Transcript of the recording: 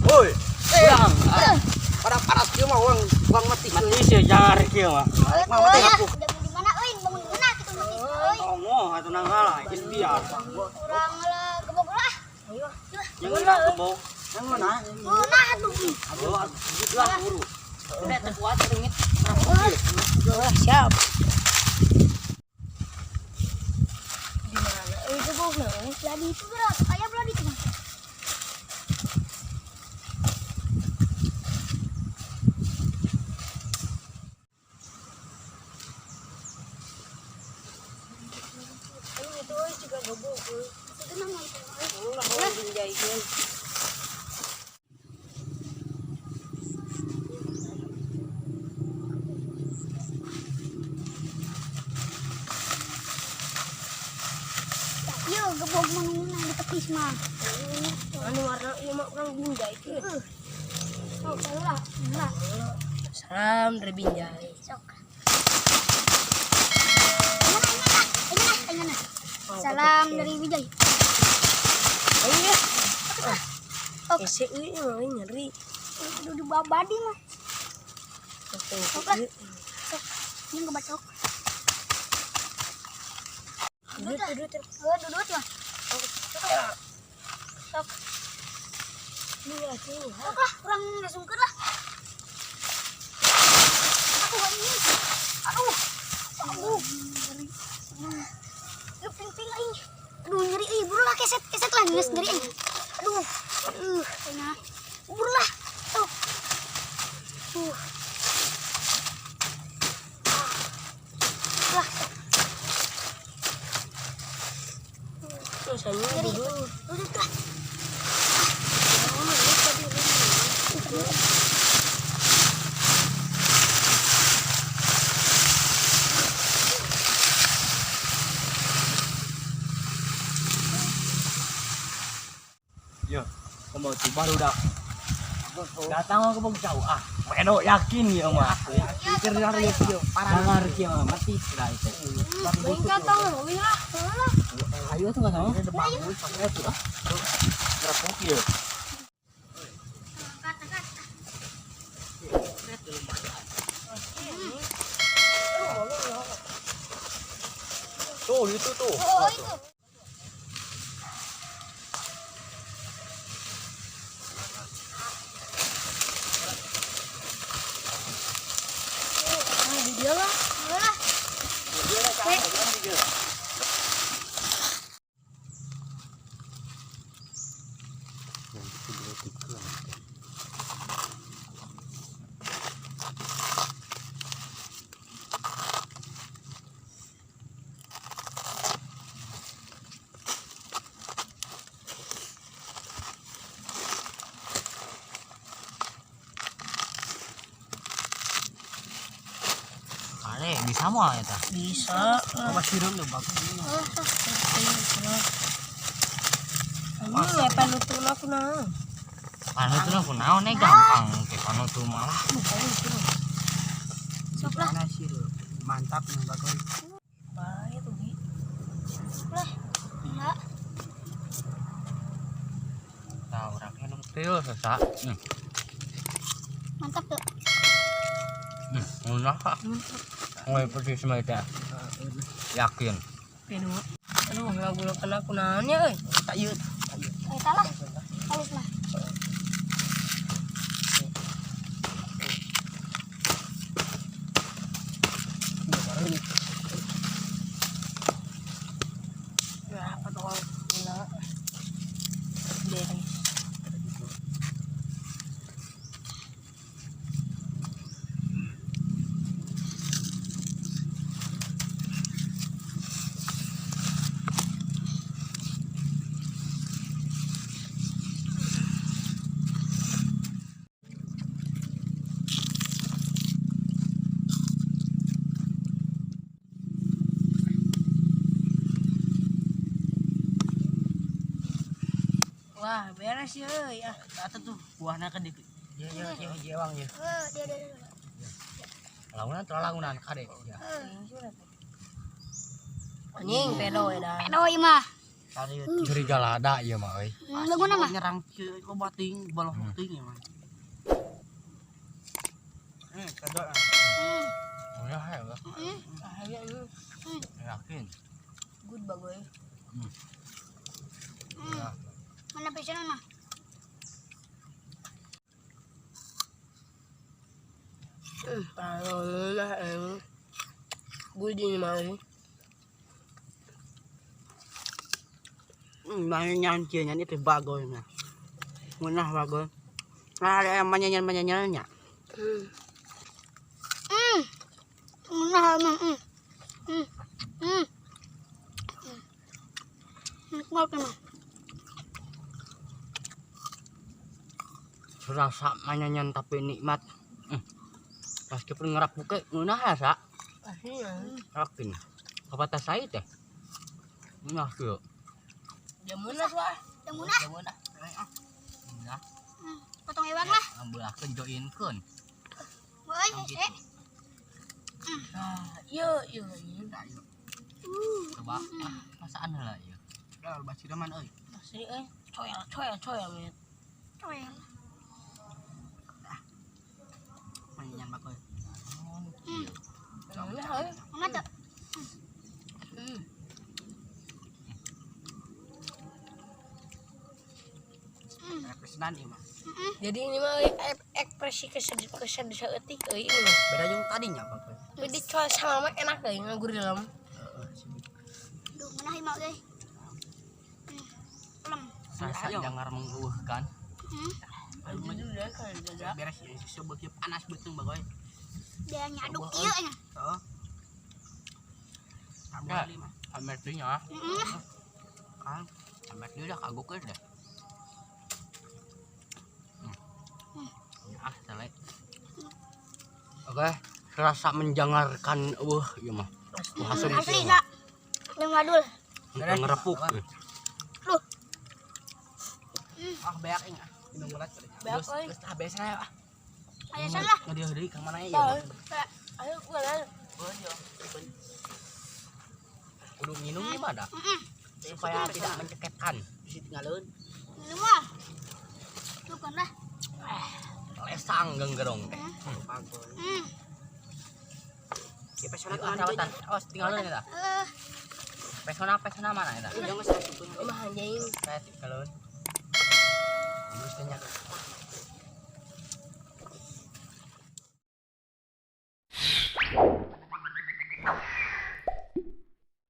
Woi, Urang. pada paras kieu mah uang uang mati. Mati sih jangan kieu mah. Mah mati aku. Bangun di mana euy? Bangun di mana kitu mati euy. Ngomong atuh nang ngalah geus biar. Urang lah gebog lah. Ayo. Yang urang gebog. Yang mana? Nah atuh. Aduh, gitu lah buru. Udah teu kuat leungit. Siap. Di mana? Euy gebogna euy. Belah di itu gerak, aya belah di itu mah. Ayo itu euy juga gebog euy. Itu nama itu. Ulah mau binjaikeun. Yo gebog manunguna di tepis mah. Anu warna ieu mah urang binjaikeun. Sok lah, lah. Salam dari Binjai. Sok. Ini nah, ini nah, ini nah. Salam dari Wijay. Ayo ya. Ok. Ese euy mah euy nyeri. Aduh di babadi mah. Sok lah. Sok. Ini ngebacok. Dudut dudut. Oh, dudut ya. Sok. Ini sini. Sok lah, kurang ngasungkeun lah. Aku gak ini. Aduh. Aduh. Nyeri. Lu ping-ping aing. Aduh, nyeri euy, buru lah keset, keset lah geus nyeri euy. Aduh. Aduh, kayaknya. Buru lah. Tuh. Tuh. Lah, Terus anu nyeri. dudut. Dudut lah. Yo, kamu tuh baru dah. Datang aku bang jauh ah. Meno yakin ya mah. Pikir dari kieu. Parah kieu mah mati sudah itu. Aing katong euy lah. Ayo tuh enggak sama. Ini bagus pakai tuh ah. Ngerepok ya. Angkat, angkat. Tuh, itu tuh. Oh, itu. Ah, di dia lah. Lah. Kale bisa mah eta. Bisa. Apa sirum tuh bagus. Ini ngepen aku nah. Panu tuh kunaon eh gampang ke panu tuh malah. Sok lah. Mana sirum? Mantap nih bagus. Bae tuh Gi. Lah. Enggak. Tah urang minum teu sesa. Mantap tuh. Enak. Mulai persis mah eta. Yakin. Pedo. Aduh, ngagulakeun aku naon ya euy. Tak yeuh. Eta lah. Halus lah. Berapa tuh kalau gila. Beres. Wah, beres ya euy. Ah, Eta tuh buahna kan di Ye ye ye jewang ye. Eh, dia dia dia. Launan tuh launan kade. Ya. anjing pedo ya dah. Pedo ieu mah. Curiga lada ieu mah euy. Laguna mah. Nyerang kieu loba teuing, baloh teuing ieu mah. Kadok. Ya, ya. Yakin. Good bagoy. Mana pesanan mah? Kalau lah em. Good ini mau. Manyan kieu nya itu bagoy mah. Munah bagoy. Nah, ada yang manyanyan-manyanyannya. Munah emang. Nikmat emang. Serasa manyanyan tapi nikmat. Meskipun ngerap buke ngeunah rasa. Pastinya. Yakin. Kapata saya teh. Ngeunah kieu. Jamunah wah. Jamunah. Jamunah. Nah, Potong ewang lah. ambulakeun joinkeun. Woi, eh. Yo yo yo. Coba masaan heula ieu. Kalau basi man euy. Asli euy. Coel coel coel met. Coel. Manyan bagoy. Jamunah euy. Mana tuh? Pesanan ieu mah. Jadi ini mah ekspresi kesed kesed saeutik euy ini mah. Beda jeung tadinya bagoy. Jadi coel sama mah enak euy ngaguril dalam. Duh, mana ieu mah euy. Pelem. Rasa jangar menguuhkan. Beres ya, sebab ieu panas beuteung bagoy. Dia nyaduk ieu nya. Heeh. Ya, hamer teh nya. Kan, hamer teh udah kagok geus deh. Ah, selek. Oke, rasa menjangarkan eueuh ieu mah. Wah, asli Asli enggak. Yang wadul. Ngerepuk. Duh. Ah, beak ing ah. Minum berat. Beak euy. Geus ah beres lah ah. Ayo salah. Ngadieu deui ka mana ieu? Ayo gua Kudu minum gimana? Supaya tidak menceketkan. Bisa tinggalin. Minum ah. Bukan lah. Lesang genggerong teh. Bagoy. Ya pesona Ayo, rawatan. Awas tinggalin eta. Pesona pesona mana eta? Udah geus asup. Mah anjing. Saya tinggalin.